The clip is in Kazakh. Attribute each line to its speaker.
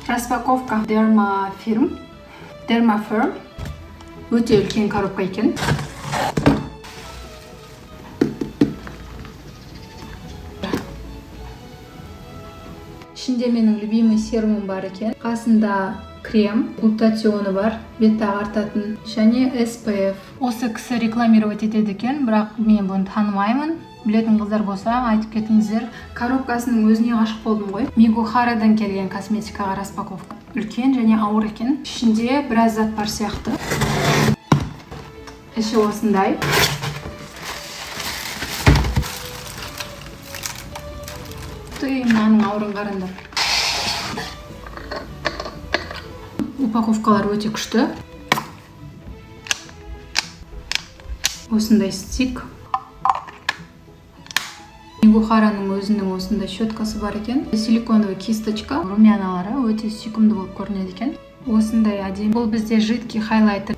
Speaker 1: Распаковка Dermafirm. Dermafirm. Өте үлкен коробка екен. Ішінде менің любимый серумым бар екен. Қасында крем, глутатионы бар, бетті ағартатын және SPF. Осы кісі рекламировать етеді екен, бірақ мен бұны танымаймын. Білетін қыздар болса, айтып кетіңіздер. Коробкасының өзіне ғашық болдым ғой. Мигухарадан келген косметикаға распаковка. Үлкен және ауыр екен. Ішінде біраз зат бар сияқты. Іші осындай. Ты, мынаның ауырын қараңдар. Упаковкалар өте күшті. Осындай стик. Мигухараның өзінің осындай щеткасы бар екен. Силиконовый кисточка. Румяналары өте сүйкімді болып көрінеді екен. Осындай әдемі. Бұл бізде жидкий хайлайтер.